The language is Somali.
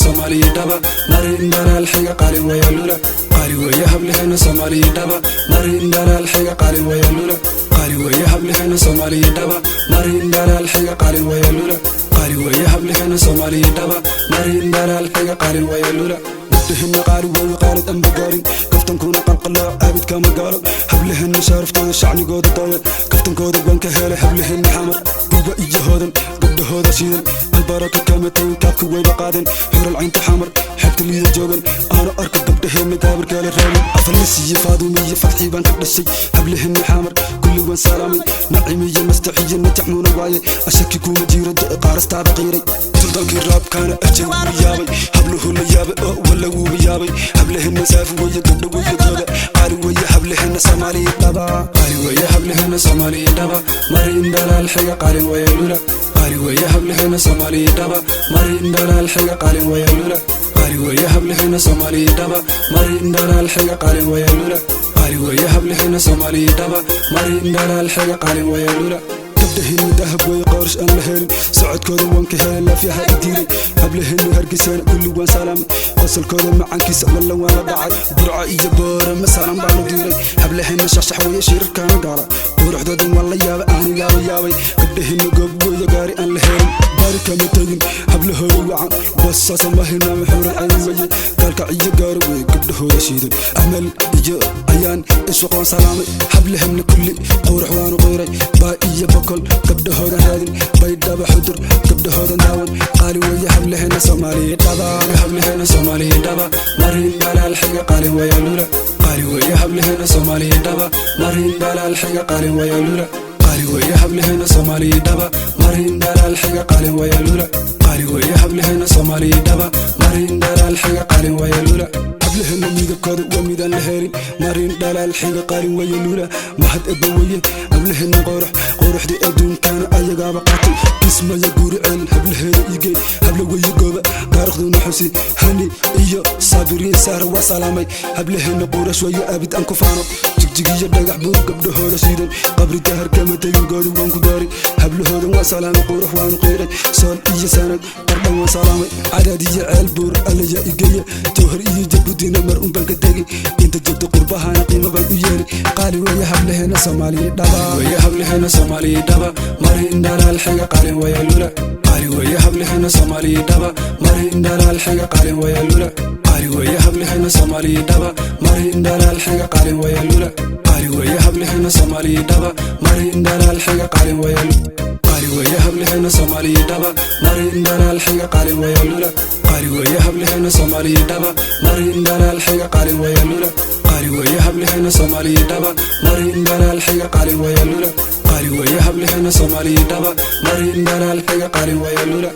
Soomaaliya dhaba, marin dhalaal xiga qalin waya lula. Qaali weeye hablaheena Soomaaliya dhaba, marin dhalaal xiga qalin waya lula. Qaali weeye hablaheena Soomaaliya dhaba, marin dhalaal xiga qalin waya lula. Qaali weeye hablaheena Soomaaliya dhaba, marin dhalaal xiga qalin waya lula. Gabdhaheena qaali weeye, qaalad aan bagaarin, kaftankuna qalqalooc aabidkama gaalo. Hablaheena shaaraftooda shacnigooda daaya, kaftankooda waan ka helay. Hablaheena Xamar, guba iyo Hoodan, gabdhahooda shiidan, Albaraka kama tagin, kaabka wayba qaadeen. Xural caynta Xamar, xebta Liida joogan, aanu arka gabdhaheena gaabirkeela raabin. Afalis iyo Faadumi iyo Fadxii baan ka dhashay. Hablaheena Xamar kulli waan salaamay, Nacim iyo Nastaxiyo Najaxmuuna waaye, ashaki kuma jiiro qaarastaada qiiray. Suldaankii raabkaana ajay wuuba yaabay, habluhu la yaabay oo walla wuuba yaabay. Hablaheena saafi weeye, gabdho weeye gooda, qaali weeye hablaheena Soomaaliya dhaba. Qaali weeye hablaheena Soomaaliya dhaba, marin dhalaal xiga qalin waya lula. Qaali weeye hablaheena Soomaaliya dhaba, marin dhalaal xiga qalin waya lula. Qaali weeye hablaheena Soomaaliya dhaba, marin dhalaal xiga qalin waya lula. Qaali weeye hablaheena Soomaaliya dhaba, marin dhalaal xiga qalin waya lula. Gabdhaheenu dahab weeye, qoorish aan la helin, socodkooda waan ka helay, laafyaha i diiray. Hablaheenu Hargeysana kulli waan salaamay, qosolkooda macaankiisa wallan waan la dhacay. Burco iyo Boorama salam baan u diiray. Hablaheena shaxshax weeye, shirarkaana gaala, quruxdoodan waan la yaabay, anigaaba yaabay. Gabdhaheena goob weeye, gaari aan la helin, bari kama tegin hablahooda wacan, basaasa ma hilmaama. Xuran cayn weye, gaalkac iyo gaaro weye, gabdhahooda shiidan, Amal iyo Ayaan Ishuqoon salaamay. Hablaheena kulli qurux waanu qiiray, Baa iyo Bokol gabdhahoodan raadin, Baydhaba, Xudur gabdhahoodan daawan. Qaali weeye hablaheena Soomaaliya dhaba. Hablaheena Soomaaliya dhaba, marin dhalaal xiga qalin waya lula. Qaali weeye hablaheena Soomaaliya dhaba, marin dhalaal xiga qalin waya lula. Qaali weeye hablaheena Soomaaliya dhaba, marin dhalaal xiga qalin waya lula. Qaali weeye hablaheena Soomaaliya dhaba, marin dhalaal xiga qalin waya lula. Hablaheena midabkooda waa midaan la helin, marin dhalaal xiga qalin waya lula. Mahad Ebba weye hablaheena qorax, quruxdii adduunkana ayagaaba qaatay. Kismaya, Guri Ceel hablaheeda igey, habla weye gooba, taariikhduna xusi, Hani iyo Saabiriin Sahra waa salaamay. Hablaheena qurash weye, abid aan ku faano, Jigjigiyo Dhagax Buur gabdhahooda shiidan, Qabri Dahar kama tegin, goodi waan ku daaray. Hablahoodan waa salaamay, qurux waanu qiiray. Sool iyo Sanag, Qardhan waan salaamay, Cadaad iyo Ceel Buur Allayaa igeeya, Jawhar iyo Jabuutina mar un baan ka tegey. Inta joogta qurbahana qiimo baan u yeelay. Qaali weeye hablaheena Soomaaliya dhaba. Weeye hablaheena Soomaaliya dhaba, marin dhalaal xiga qalin waya lula. Qaali weeye hablaheena Soomaaliya dhaba, marin dhalaal xiga qalin waya lula. Qaali weeye hablaheena Soomaaliya dhaba, marin dhalaal xiga qalin waya lula. Qaali weeye hablaheena Soomaaliya dhaba, marin dhalaal xiga qalin waya. Qaali weeye hablaheena Soomaaliya dhaba, marin dhalaal xiga qalin waya lula. Qaali weeye hablaheena Soomaaliya dhaba, marin dhalaal xiga qalin waya lula. Qaali weeye hablaheena Soomaaliya dhaba, marin dhalaal xiga qalin waya lula. Qaali weeye hablaheena Soomaaliya dhaba, marin dhalaal xiga qalin waya lula.